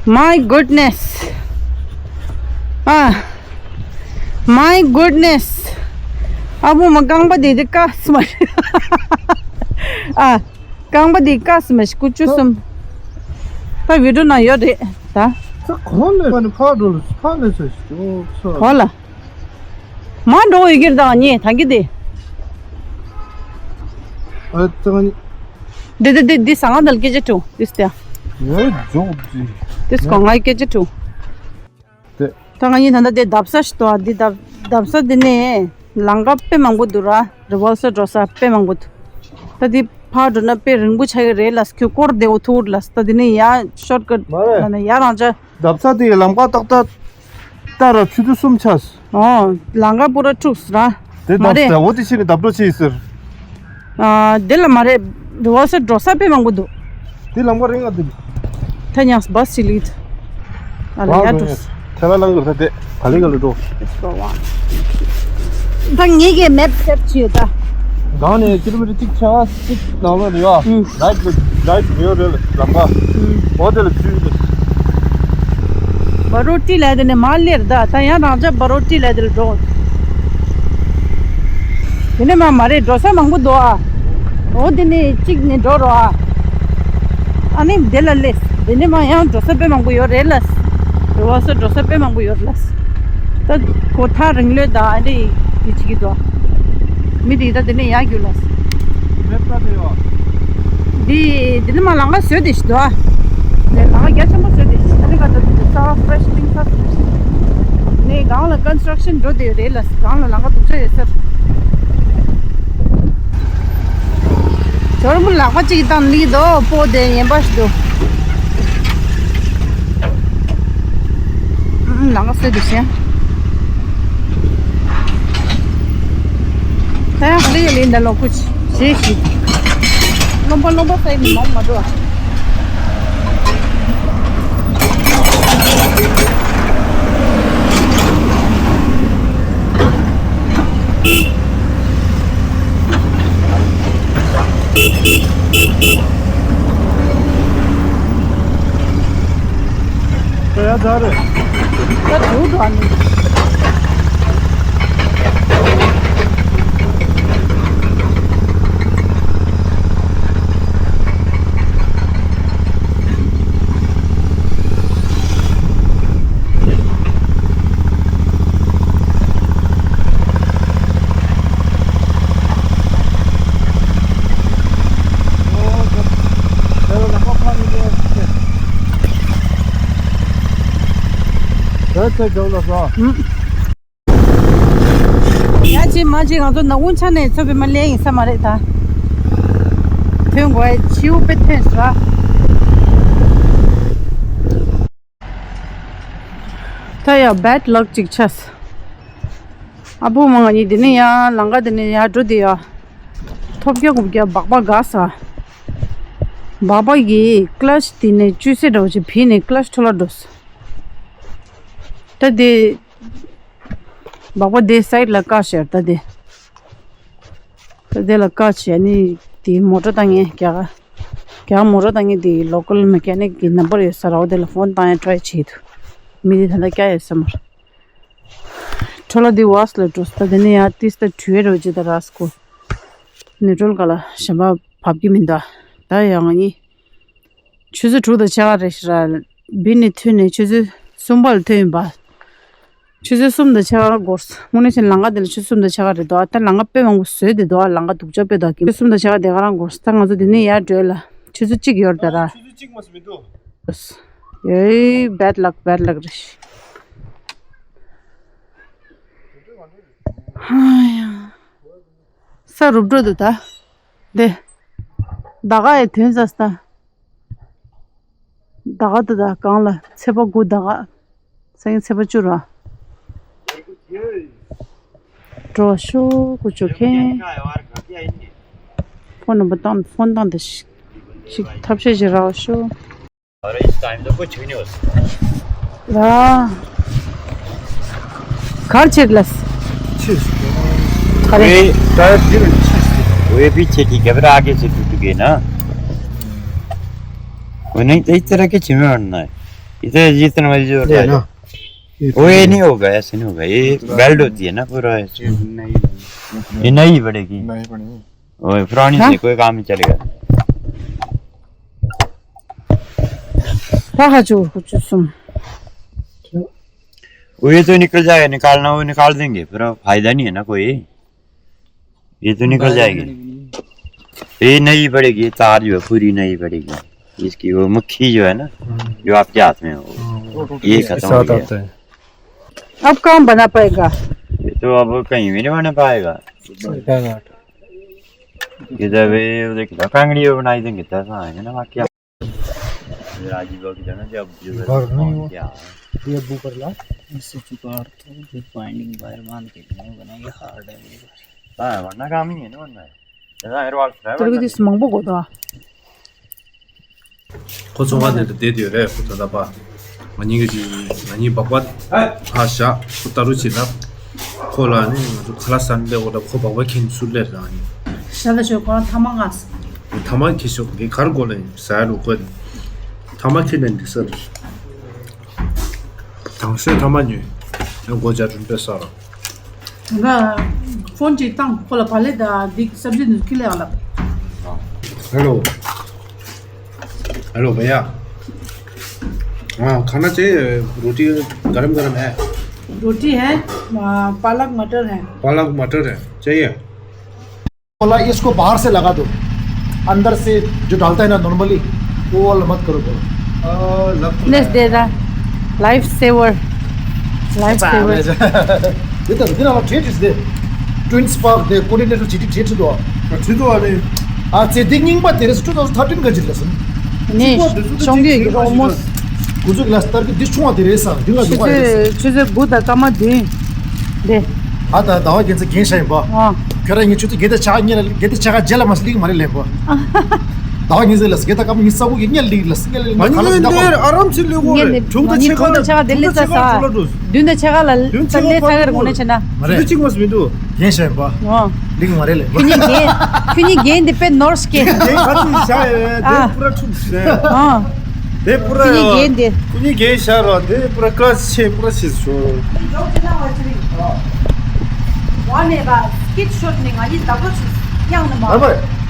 My goodness. Ah, my goodness. ཨ་བུ་མ་རྐང་པ་དེ་དེ་བཀག་སོང་། ཨ། རྐང་པ་དེ་བཀག་སོང་མ་ཞིག་ཀུ་ཅུ་གསུམ། ད་བི་ཌིའོ་ནང་ཡོད་རེད་ད། ཁོ་ལ་ཕར་འགྲོ་ལ་ཕར་ལ་ཟེར་ཞིག་ཨོ་ཚོ། གོ་ལ། མ་འགྲོ་ཡི་གེར་ད་ངས་ད་གི་དེ། ཨ་ཙང་། འདི་འདི་འདི་འདི་ཟ་ང་དལ་སྐད་ཆ་དྲུག་འདི་སྟེ། ངའི་ཇོག་ཅི། འདི་སྐོ་ངའི་སྐད་ཆ་དྲུག་དེ། ད་ང་གཉིས་ད་ལྟ་དེ་འདབ་ས་ཞིག་འདུག་ཨ། འདི་འདབ་འདབ་ས་འདི་ནས་ལམ་ཁ་དཔེ་མང་པོ་འདུག་ར། རི་ཝལ་སར་འགྲོ་ས་དཔེ་མང་པོ་འདུག་ད་འདི་ཕར་འགྲོ་ན་དཔེ་རིང་པོ་ཆགས་ཀྱི་རེད་ལ། ཁྱོད་སྐོར་བདེ་བོ་ཐུག་རེད་ལ། ད་འདི་ནས་ཡར་ཤོར་ཀ་མ་རེད། ལ་ནས་ཡར་རང་ཅག་འདབ་ས་དེ་ལམ་ཁ་ཏག་ཏག་ཏག་ར་ཆུ་ཚོད་གསུམ་ཆགས། ཨོ་ལམ་ཁ་པུ་ར་འཁྲུགས་ར། དེ་མ་རེད། དང་འོ་དེ་ཕྱིན་ནས་བརྡབ་འགྲོ་བྱས་ཟེར། ཨ། དེ་ལ་མ་རེད། རི་བ་སར་འགྲོ་ས་དཔེ་མང་པོ་འདུག་དེ་ལམ་ཁ་རིང་ང་འདུག་ད་ཉག་བཱས་ཅིག་ལུས་འདུག་ཨ་ལ་ཡར་འགྲོ། ཐལ་བ་ལང་གི་རེད་ད་དེ། ག་ལེ་ག་ལེ་འགྲོ། ད་ངེད་ཀྱིས་མེབ་སེབ་བྱས་ད། སྒང་ནས་ཀི་ལོ་མི་ཊར་གཅིག་ཆ་གཅིག་ནང་ལོགས་རེད་བ། ཨུམ། རའིཊ་ལ་རའིཊ་ཉོས་རེད་ལམ་ཁ། ཨུམ། འོ་དེ་ལ་ཚུད་འདུག་བ་རོ་ཊི་ལ་དེ་ནས་མར་སླེབས་ད། ད་ཡང་རང་ཅག་བ་རོ་ཊི་ལ་དེ་ལ་འགྲོ། དེ་ནས་མ་མ་རེད། འགྲོ་ས་མང་པོ་འདུག་ཨ། འོ་དེ་ནས་གཅིག་ནས་འགྲོ་རོགས་ཨ། ཨ་ནི་དེ་ལ་སླེབས། དེ་ནས་མ་ཡང་འགྲོ་ས་དཔེ་མང་པོ་ཡོད་རེད་ལ། རི་བ་སར་འགྲོ་ས་དཔེ་མང་པོ་ཡོད་རེད་ལ། ད་གོ་ཐག་རིང་ལོས་ད་ཨ་འདྲ་ཡི་གེ་བྱེད་ཀྱི་འདུག་མི་དེ་ད་དེ་ནས་ཡར་རྒྱུགས་ལ། མེབ་ཀ་དེ་ཡོད། འདི་འདི་ནི་མ་ལམ་ཁ་བཟོས་བསྡད་ཤག་འདུག་ཨ། ནས་ལམ་ཁ་རྒྱ་ཆེན་པོ་བཟོས་བསྡད་ཤག་ཨ་ནི་ག་ད་འདི་ས་ཕ་རེ་ཤི་གཏིང་ཟབ་བཟོས་ཤག་ནས་སྒང་ལ་ཀོན་སི་ཊྲག་ཤན་འགྲོ་བསྡད་ཡོད་རེད་ལ། སྒང་ལ་ལམ་ཁ་སྡུག་ཅག་ཡོད་ས་རེད། ཇོ་རུ་མོ་ལག་པ་གཅིག་བཏང་ནི་འདུག་སྤོ་དེ་ངན་པ་ཞིག་འདུག་ཨུམ། ལམ་ཁ་བཟོས་བསྡད་ཤག་ད་ཡང་ག་ལེ་ཡོད་ལེ་འདི་ལོ་ཀུ་ཅི་བྱེད་ཤིག་རློན་པ་རློན་པ་ས་ཡི་མི་མང་མ་འགྲོ། ད་ཡ་ད་རེད། ད་དུ་འགྲོ་ནི། ཡ་ཅི་མ་ཅི་ང་ཚོ་ནག་ཁུང་ཆ་ནས་ཚོ་བི་མ་ལེན་ཡིན་ས་མ་རེད་ད། ཐོན་དགོས་ཆིའུ་པེ་ཐོན་ས། ད་ཡ་བེད་ལག་ཅིག་ཆགས། ཨ་བུ་མ་ང་གཉིས་འདི་ནས་ཡ་ལམ་ཁ་འདི་ནས་ཡ་འགྲོ་འདི་ཡ། ཐོབ་རྒྱག་དགུ་རྒྱག་སྦག་སྦག་འགག་ས། སྦག་སྦག་གི་ཀི་ལ་ཆི་འདི་ནས་བཅོས་སེ་འདྲ་བོ་ཅིག་བིས་ནས་ཀི་ལ་ཆི་འཕྲོ་བརླག་འགྲོ་ས། ད་འདི། སྦག་སྦག་འདི་སའིཌ་ལ་བཀག་བཞག་ད་འདི། ད་འདི་ལ་བཀག་བྱས་ནི་དེ་མོ་ཊ་བཏང་ངས་རྒྱ་གར། རྒྱ་གར་མོ་ཊ་བཏང་ངས་དེ་ལོ་ཀལ་མེ་ཀ་ནིག་གི་ནམ་བར་ཡོད་ས་ར་བ་དེ་ལ་ཕོན་བཏང་ཡ་ཊ་རའི་བྱེད་དུ། མི་དེ་ད་ལྟ་སྐྱ་ཡོད་ས་མ་རེད། འཕྲོ་བརླག་འདི་བཱས་ལ་འགྲོ་ས་ད་དེ་ནས་ཡང་ཏིས་ད་དུས་ཡོད་རོ་ཅི་ད་ར་སྐོ། ནེ་ཊོལ་ག་ལ་གཞན་པ་བབ་ཀྱི་མི་འདུག་ད་ཡང་ང་གཉིས། ཆུ་ཚོད་དྲུག་དང་ཕྱེད་ཀ་རེད་ཤག་ར། བི་ནས་ཐོན་ནས་ཆུ་ཚོད་གསུམ་པ་ལ་ཐོན་ཡིན་པ། ཆུ་ཚོད་གསུམ་དང་ཕྱེད་ཀ་འགོར་སོང་། དངོས་གནས་བྱས་ན་ལམ་ཁ་དེ་ལ་ཆུ་ཚོད་གསུམ་དང་ཕྱེད་ཀ་རེད་འདུག་ད་ལམ་ཁ་དཔེ་མང་པོ་བཟོས་བསྡད་འདུག་ལམ་ཁ་སྡུག་ཅག་དཔེ་འདུག་ཆུ་ཚོད་གསུམ་དང་ཕྱེད་ཀ་དེ་ག་རང་འགོར་སོང་། ད་ང་ཚོ་དེ་ནས་ཡར་བྲོས་ལ་ཆུ་ཚོད་གཅིག་ཡོད་རེད་ད་ར། ཆུ་ཚོད་གཅིག་མ་ཟིན་མི་འདུག་ཡོའི་བེད་ལག་བེད་ལག་རེད། ཧ་ཡ། ས་རུབ་འགྲོ་འདུག་ད། འདི། ཟླ་ག་ཡི་ཐོན་ས་ས། ཟླ་ག་འདི་ད་གང་ལ་ཚེས་པ་དགུ་ཟླ་ག་སང་ཉིན་ཚེས་པ་བཅུ་ར། འགྲོ་ཤོག་ཀུ་ཅོ་ཁེ། ཕོན་ནམ་བར་བཏང་ཕོན་བཏང་དེ་ཞིག་ཞིག་ཐབས་ཤེས་ཞིག་རག་ཤོག་ཨ་ར་ཨིས་ཊའིམ་དུ་ཀོ་ཆུ་ནི་ཝ་སི། ར། གར་ཆེར་ལས། ཆེར། ག་རེ། ཝེ་ད་ཡར་འདི་ལ་ཆེར་སི། ཝེ་བི་ཆེ་ཏི་ག་བི་ར་ཨ་གེ་སི་ཏུ་ཏུ་གེ་ན། ཝེ་ནི་ཏེ་ཙི་ར་གེ་ཆེ་མེ་ཝ་ན། ཨི་ཏེ་ཡི་ཏན་ཝ་ཡོ་ར་ཡ། ཝེ་ནི་ཨོ་ག་ཡ་སི་ནི་ཨོ་ག་ཡེ་བེལ་ཏོ་ཏི་ན་པུ་ར་ཡ་སི། ཡེ་ན་ཡི་བ་ནི། ཡེ་ན་ཡི་བ་རེ་གི། ན་ཡི་བ་ནི། ཨོ་ཕྲོ་ནི་ཧ། ནི་ཀོ་ཡེ་ཀ་མི་ཅ་ལེ་ག། ད་ཧ་ཅོ་ཧུ་ཅོ་སུམ། वो ये तो निकल जाएगा, निकालना वो निकाल देंगे, फिर फायदा नहीं है ना कोई। ये तो निकल जाएगी। ये नई पड़ेगी, तार जो है पूरी नई पड़ेगी। इसकी वो मक्खी जो है ना, जो आपके हाथ में है, वो ये खत्म हो गया। अब कहाँ बना पाएगा? ये तो अब कहीं भी नहीं बना पाएगा। इधर भी वो देखिए, कांगड़ी वो बनाई देंगे, दस आएंगे ना, बाकी आप राजीव बाबू की जगह जब जो है, घर नहीं हो। क्या है? ये बुक कर ला। इससे चुका और तो फिर बाइंडिंग वायर बांध के देने बनाएंगे हार्ड है। हाँ, वरना काम ही नहीं है ना, वरना। तेरे को तो इस मंगबो को तो। ཁོ་ཚོང་ཁང་དེ་ལ་བསྡད་ཡོད་རེད། ཁོ་ད་ལྟ་པ་ང་གཉིས་ཀྱི་ང་གཉིས་སྦག་སྦག་ཕར་བཞག་ཁོ་ལྟ་རུ་བྱེད་ན། ཁོ་ལ་ནི་ང་ཚོ་ཁ་ལག་ཟ་ནས་སླེབས་འོ་ད་ཁོ་སྦག་སྦག་འཁྱེར་ནས་ཚུར་སླེབས་རང་ཡིན། ཤ་ད་ཤོད་ཁོ་རང་ཐ་མག་ང་ཟ། ཐ་མག་འཁྱེར་ཤོག་གི་གར་གོ་ལ་ཡིན་ཟ་ཡ་རུ་དགོས་ནི། ཐ་མག་འཁྱེར་ནས་འགྲིག་ས་རེད། དང་ཤོས་ཐ་མག་ཉོས། ཡང་སྒོ་བརྒྱབ་རིམ་པས་ཟ་རོགས། ང་ཕོན་ཅིག་བཏང་ཁོ་ལ་བ་ལེ་ད་འདི་སབ་ཇི་འདི་ཁྱི་ལས་ཨ་ལབ། ཧེ་ལོ། ཧེ་ལོ་བྷེ་ཡ། हाँ, खाना चाहिए, रोटी गरम गरम है। रोटी है, आ, पालक मटर है। पालक मटर है, चाहिए। बोला, इसको बाहर से लगा दो, अंदर से जो डालता है ना नॉर्मली, वो वाला मत करो बोलो। Let's the the life saver. Life saver. ये तो दिन अब treat is the twins park the coordinator चिटी ट्रीट दो। चिटी वाले। आ से दिंगिंग but there is twenty thirteen का जिला सुन। ནས་བྱུང་གི་ཡོད་ཀྱི་ཨོལ་མོ་སི། ཀུ་ཟུག་ལ་སྟར་གི་འདི་ཆུང་བ་དེ་རེད་ས། འདི་ལ་ཆུ་འདུག་པ་རེད་ཚོད་ས། ཆུ་ཚོད་དགུ་དང་སྐར་མ་བདུན་རེད། ཨ་ད་ཟླ་བ་རྒྱལ་ཚེ་རྒན་ཤ་ཡིན་པ། ཨ། ཁྱོད་རང་ངས་ཆུ་ཚོད་བརྒྱད་དང་ཕྱེད་ཀ་ཉལ་བརྒྱད་དང་ཕྱེད་ཀ་རྗེས་ལ་མ་སླེབས་མ་རེད་ལེན་པ། ཟླ་བ་རྒྱལ་ཚེ་ལ་བརྒྱད་དང་སྐར་མ་ཉི་ཤུ་རྩ་དགུ་གི་ཉལ་ལིག་ལ་སི་ཉལ་ལིག་ང་ཉལ་ལིག་ལ་ཁ་ལ་ལིག་ལ་ཨ་རམ་སི་ལིག་འོ་ཉལ་ལིག་དྲུག་དང་ཕྱེད་ཀ་ཉལ་ལིག་ལ་ཁ་ལ་ལིག་ལ་ས། བདུན་དང་ཕྱེད་ཀ་ལ་བདུན་ཕྱེད་ཀ་ལ་ལིག་ལ་ས་གར་ངོ་ནས་བྱས་ན། མ་རེད། ཆུ་ཚོད་གཅིག་མ་སུ་མི་འདུག་རྒན་ཤ་ཡིན་པ། ཨོ། ལིག་མ་རེད་ལེ། ཁྱོད་གཉིས་རྒན། ཁྱོད་གཉིས་རྒན་འདི་དཔེ་ནོར་སྐད། རྒན་ག་ཚོད་བཞག་ཡོད་དེ་ཨ། པུ་ར་ཁྲུམ་ཟེར། ཨོ། དེ་པུ་ར་ཁྱོད་གཉིས་རྒན་འདི། ཁྱོད་གཉིས་རྒན་ཤ་རོ་དེ་པུ་ར་ཀ་ལ་སི་ཆེ་པུ་ར་ཆེ་ཞོ། ཨ་མ།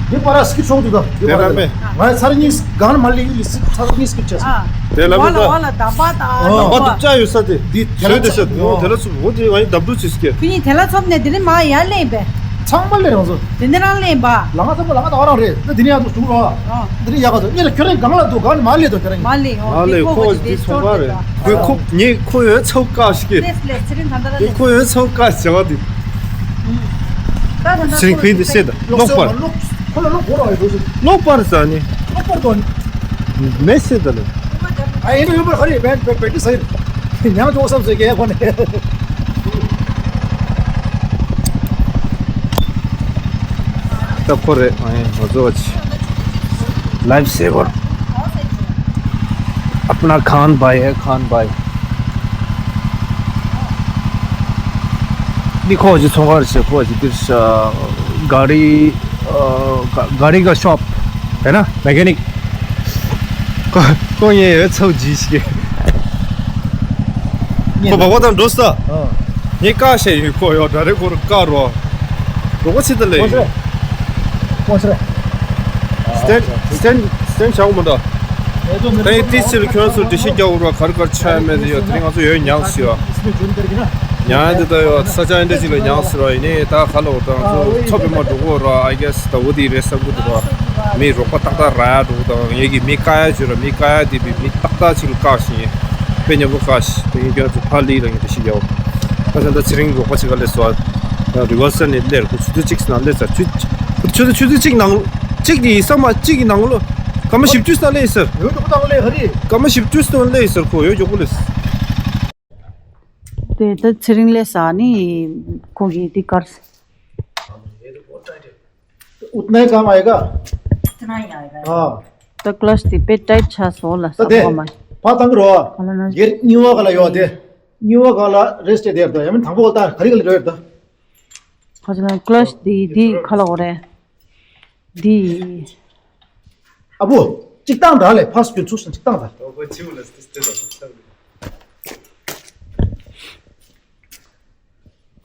འདི་པ་ར་སྐྱིད་ཆོག་འདུག་ད། འདི་པ་ར་ང་ཚར་གཉིས་གང་མ་ལི་ཡུལ་ལི་སི་ཚར་གཉིས་སྐྱིད་ཆགས་སོང་། དེ་ལ་མི་ད། ལ་ལ་ད་པ་ད་ལ་ལ་པ་ད་ཅ་ཡོད་ས་དེ། འདི་དེ་ལ་ཚོ་དེ་ལ་ཚོ་འོ་དེ་ང་ཡི་ཌབ་ལུ་ཆེ་སྐད། ཁྱོད་གཉིས་དེ་ལ་ཚོབ་ནས་དེ་ནི་མ་ཡར་ལེན་པས། ཚང་མ་ལས་རང་བཟོ། དེ་ནི་རང་ལེན་པ། ལ་ང་ཚང་མ་ལ་ང་ད་རང་རེད། ད་དེ་ནི་ཡང་དུ་བྱུང་རོགས། ཨ། དེ་ནི་ཡག་ག་ཚོ་ངས་ལ་ཁྱོད་རང་གང་ལ་འདུག་གང་ནི་མ་ལས་དོ་ཁྱོད་རང་། མ་ལས་ཧོ། མ་ལས་ཁོ་གི་དེ་ཚོང་པ་རེད། ཁོས་ཁོ་ངས་ཁོ་ཡོད་ཚོ་བཀག་ཤིག་གེ། ལས་ལས་ཚེ་རིང་ད་ད་ལ་ངས་ལས། ཁོ་ཡོད་ཚོ་བཀག་བྱ་བ་དེ། ད་ད་ད་ཚེ་རིང་ཁོས་དེ་བཤད་ད་ལོག་པར། ཁོ་ལ་ལོག་གོ་ར་ཡོད་དོ། ལོག་པར་ཟ་ནི། ལོག་པར་དོ་ནི། མེ་བཤད་ད་ལེ། ཨ་ཡིན་ཡོད་པར་ཧ་རི་བན་བན་བན་ཏི་ས་ཡིན། ཉང་ཅོག་བསམ་སོས་ཀྱི་ཡ་ཁོ་ནས། ད་ཁོ་རེད། ཨ་ཡིན་ཧོ་ཛོ་ཅི། लाइफ सेवर। अपना खान भाई है, खान भाई। འདི་ཁོ་ཅི་ཚོང་ཁང་ཞིག་ཁོ་ཅི་འདིར་ཤ་ག་རི་ཨ་ག་ག་རི་ག་ཤོབ་དེ་ན་མེ་ཀེ་ནིག་ཁོ་ཁོ་ངའི་ཡོད་ཚོགས་ཇི་ཞིག་ཁོ་བ་བ་དང་འགྲོ་ས། ངས་བཀག་བཤད་ཡོད། ཁོ་ཡོད་འདྲ་རེད། ཁོ་རུ་བཀག་རོགས། རོགས་པ་ཆེ་ད་ལེ་ཡོད། ཀོང་ཆེ་རེད། སི་ཊེན་སི་ཊེན་སི་ཊེན་བྱ་འོ་མ་འདྲ། ད་ཡིན་ཏི་སི་ལ་ཁྱོད་ཚོ་འགྲེལ་བཤད་རྒྱག་འུར་བ་ག་རེ་ག་རེ་ཆགས་ཡ་མེད་དེ་ཡོད། དེ་རིང་ང་ཚོ་ཡོད་ཉག་ཟེར་བ། ཉག་འདི་ད་ཡོད་ས་ཆ་འདྲ་ཅིག་ལ་ཉག་ཟེར་བ་ཡིན་ནའི་ད་ག་ལ་འོ་ད་ང་ཚོ་མཚོ་པདྨ་འགྲོ་གོ་ར། ཨའི་གེ་སི་ད་འོ་དེ་རེད་བསམ་གི་འདུག་ར། མི་རོགས་པ་ཏག་ཏག་རག་ཡ་འགྲོ་གི་ད་ངེད་ཀྱི་མི་བཀག་ཡ་བྱོས་ར། མི་བཀག་ཡ་དེ་བི་མི་ཏག་ཏག་ཅིག་ལ་བཀག་ཤིང་ཡིན། དཔེ་ཉེ་པོ་བཀག་ཤིང་དེ་ཡིན་ཀྱང་ཚོ་ཕ་ལི་ར་ངེད་དེ་ཤི་རྒྱའོ། ཁ་སང་ད་ཚེ་རིང་རོགས་པ་ཅིག་ག་ལས་སོ། ཡང་རི་ཝར་སལ་ནས་སླེབས་ཁོ་ཆུ་ཚོད་གཅིག་ནང་སླེབས་ཚར། ཆུ་ཆུ་ཚོད་ཆུ་ཚོད་གཅིག་ནང་གཅིག་གི་ས་མ་གཅིག་གི་ནང་ལོ། སྐར་མ་བཞི་བཅུ་ཙམ་སླེབས་ཡིན་ཟེར། ཡོད་མགྱོགས་པོ་དང་སླེབས་ཧ་རི། སྐར་མ་བཞི་བཅུ་ཙམ་སླེབས་ཡིན་ཟེར། ཁོ་ཡོད་མགྱོགས་པོ་སླེབས། དེ་ད་ཚེ་རིང་སླེབས་ས་ནི་ཁོང་གིས་འདི་དཀར། उतना ही काम आएगा। इतना ही आएगा। हाँ। ད་ཀླ་ཆ་དེ་དཔེ་ཊའིཊ་ཆགས་སོང་ལ། ད་དེ་ས་མ། ཕར་བཏང་གི་རོ། ག་ལ་ན། སྒེར་གཉིས་པ་ག་ལ་ཡོད་དེ། གཉིས་པ་ག་ལ་རེ་སི་ཊི་དེ་ཡར་ད་ཡ་མིན་དང་པོ་ག་ལ་ད་ག་རི་ག་ལ་རེ་ཡར་ད། ཁ་ཆ་ན་ཀླ་ཆ་དེ་དེ་ག་ལ་འོ་རེད། འདི། ཨ་བུ། གཅིག་བཏང་ད་ལེ། ཕར་སྐྱོད་ཚུགས་སོང་། གཅིག་བཏང་ད།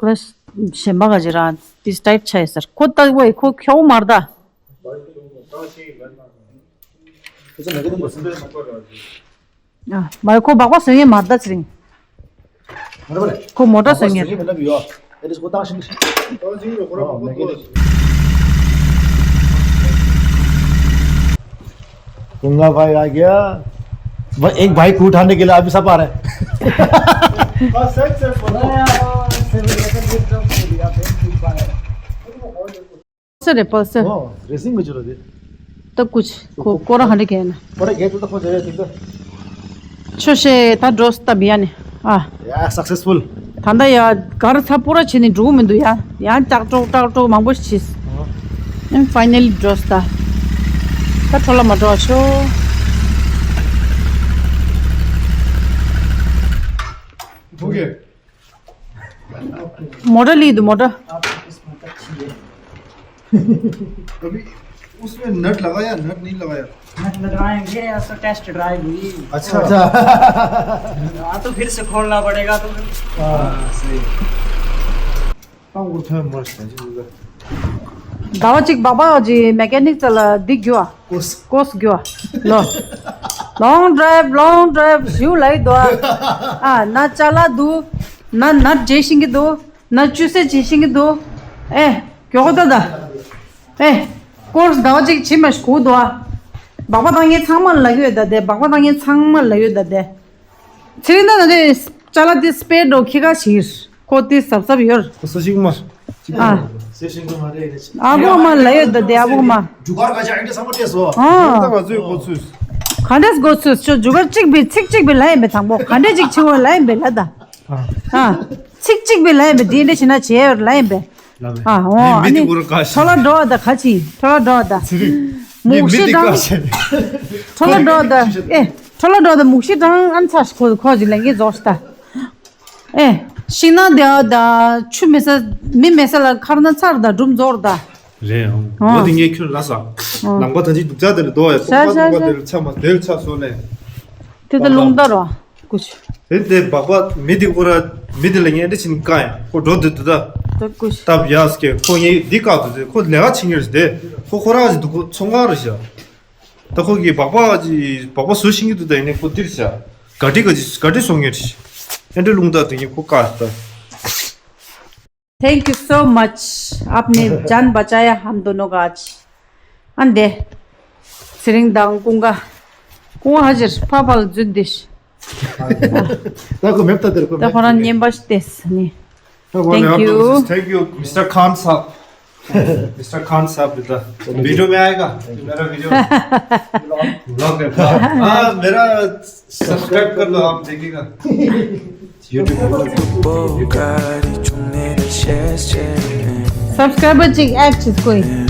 ཀླ་ཆ་གཞན་པ་ག་ཅི་རང་ཏིས་ཊའིཊ་ཆ་ཡི་ཟེར། ཁོ་ལྟ་བུ་ཁོ་ཁྱོ་མར་ད། ཨ། མ་ཁོ་སྦག་སྦག་བཟོ་ཡས་མ་རེད་ད་ཚེ་རིང་། ཁོ་མོ་ཊ་བཟོ་ཡས། गंगा भाई आ गया। ब-, एक भाई को उठाने के लिए अभी सब आ रहे हैं। ས་རེད་པ་ས། ཨོ། རེ་སིང་གི་ཅི་རོ་དེ། ད་ཀུ་ཆ་ཁོ་ཀོ་ར་ཧ་འདྲ་གས་ན། ཀོ་ར་གས་ཏུ་ད་ཁོ་ཟེར་ཡ་དེ་ད། ཆོས་བཤད་ད་འགྲོ་སྟབས་ཡ་ནི། ཨ། Yeah, successful. ད་ལྟ་ཡ་གར་ཚ་པོ་ར་བྱས་ནས་འགྲོ་གི་མི་འདུག་ཡ། ཡང་ཏག་ཏོག་ཏག་ཏོག་མང་པོ་ཞིག་བྱས། And finally འགྲོ་ས། ད་འཕྲོ་བརླག་མ་འགྲོ་བ་ཤོག Okay. Motor ली दो, मोटर। आपकी किस्मत अच्छी है। अभी उसमें नट लगाया, नट नहीं लगाया? नट लगाएंगे, ऐसा टेस्ट ड्राइव हुई। अच्छा। अच्छा। हाँ, तो फिर से खोलना पड़ेगा, तो फिर। हाँ, सही। ཟླ་བ་གཅིག་སྦག་སྦག་ཅིག་མེ་ཀ་ནིག་ཙ་ལ་འདི་རྒྱུ་བ། ཀོས། ཀོས་རྒྱུ་བ། ལོ། Long drive, long drive ཞུ་ལ་ཡི་འདུག་ཨ། ཨ་ན་ཅ་ལག་འདུག་ན་ནཊ་བརྗེ་ཤིང་གི་འདུག་ན་ཅུ་སེ་བརྗེ་ཤིང་གི་འདུག་ཨེ། མགྱོགས་ད་ད། ཨེ། ཀོས་ཟླ་བ་གཅིག་ཕྱིན་མ་ཞིག་གོ་འདུག་ཨ། སྦག་སྦག་བཏང་མཁན་ཚང་མ་ལ་ཡོད་ད་དེ། སྦག་སྦག་བཏང་མཁན་ཚང་མ་ལ་ཡོད་ད་དེ། ཚེ་རིང་ད་ད་དེ་ཅ་ལག་དེ་སྤེལ་འགྲོ་ཁྱི་ཁ་ཞིག་ཁོ་དེ་གཟབ་གཟབ་ཡོད། ཁོ་སུ་ཞིག་མ། ཨ། ཨ་ཁུ་མ་ལ་ཡོད་ད་དེ། ཨ་ཁུ་མ། ཇུ་གར་ག་ཅག་ཨེ་འདྲ་ཚང་མ་སྤྲད་སོང་། ཨ། ད་ང་ཚོའི་འགོ་ཚུགས། ག་འདྲས་འགོ་ཚུགས་ཆོ། ཇུ་གར་གཅིག་པའི་ཚིག་གཅིག་པའི་ལ་ཡིན་པའི་དང་པོ་ག་འདྲས་གཅིག་ཆེ་བོ་ལ་ཡིན་པའི་ལ་ད། ཨ། ཚིག་གཅིག་པའི་ལ་ཡིན་པའི་དེ་འདྲ་བྱེད་ན་བྱེད་ཡོད་ལ་ཡིན་པའི། ལ་མེ། ཨ། འོ། མི་ཨ་ནི་འདི་གུ་རུ་ཀ་ཤི། ཁྲོ་ལ་འགྲོ་ད་ག་ཅི། ཁྲོ་ལ་འགྲོ་ད། ཚེ་རིང་། མི་མུག་མི་ཤི་འདི་དང་། ཀ་ཤི། ཁྲོ་ལ་འགྲོ་ད། ཨེ། ཁྲོ་ལ་འགྲོ་ད་མུག་ཤི་དང་ཨན་ཚ་ཁོ་ཁོ་ཅི་ལེན་གི་རྫོགས་ཤི་ད། ཨེ། ཤིང་ནགས་དེ་ཨ་ད་ཆུ་མེད་ས་མི་མེད་ས་ལ་ཁར་ན་ཚར་ད་སྒྲུམ་རྫོགས་ད། རེད་ཨང་། ཨ། འོ་དེ་ངས་ཁྱོད་ལ་ས། ཨ། ལམ་པ་ད་ཅི་སྡུག་ཅག་དེ་ལ་འདོ་ཡ། ཤ་ཤ་ཤ། དེ་ལ་ཆ་མ་དེ་ལ་ཆ་སོ་ནས། དེ་ད་རླུང་རྟ་རོ། ཀུ་ཆུ། དེ་དེ་སྦག་སྦག་མི་དེ་ཁོ་ར་མི་དེ་ལ་ངས་འདྲ་ཕྱིན་བཀག་ཡ། ཁོ་འགྲོ་དུས་དུ་ད། ད་ཀུ་ཆུ། སྟབས་ཡག་སྐད་ཁོ་ངས་འདི་བཀག་དུས་དེ་ཁོ་ལས་ཀ་བྱེད་ངེས་རེད་དེ། ཁོ་ཁོ་ར་ཅིག་འདུག་ཁོ་ཚོང་ཁང་རེད་ཤག་ད་ཁོ་གིས་སྦག་སྦག་ཅིག་སྦག་སྦག་བཟོ་ཤེས་ཀྱི་འདུག་ད་ཡིན་ནའི་ཁོ་འདིར་ཤག་ག་ཏི་ག་ཅིག་ག་ཏི་བཟོ་ངེས་རེད་ཤག་ཨེ་འདྲ་རླུང་རྟ་དེ་ངས་ཁོ་བཀག་ད། Thank you so much. आपने जान बचाया हम दोनों का आज. ཨ་འདེ། ཚེ་རིང་དང་ཀུན་དགའ། ཀུན་དགའ་ཧ་ཅིར་ཕ་ཕ་ལ་འཛུལ་འདི་ཤི། ད་ཁོ་མེབ་ད་དེར་ཁོ་ད་ཁོ་རང་མེབ་ཉན་པ་ཤི་ཏེས་ནི། Thank you. Thank you, Mister Khan साहब. Mister Khan साहब, बेटा, वीडियो में आएगा? मेरा वीडियो। व्लॉग है, व्लॉग। हाँ, मेरा सब्सक्राइब कर लो, आप देखिएगा। YouTube। Subscriber check act is going.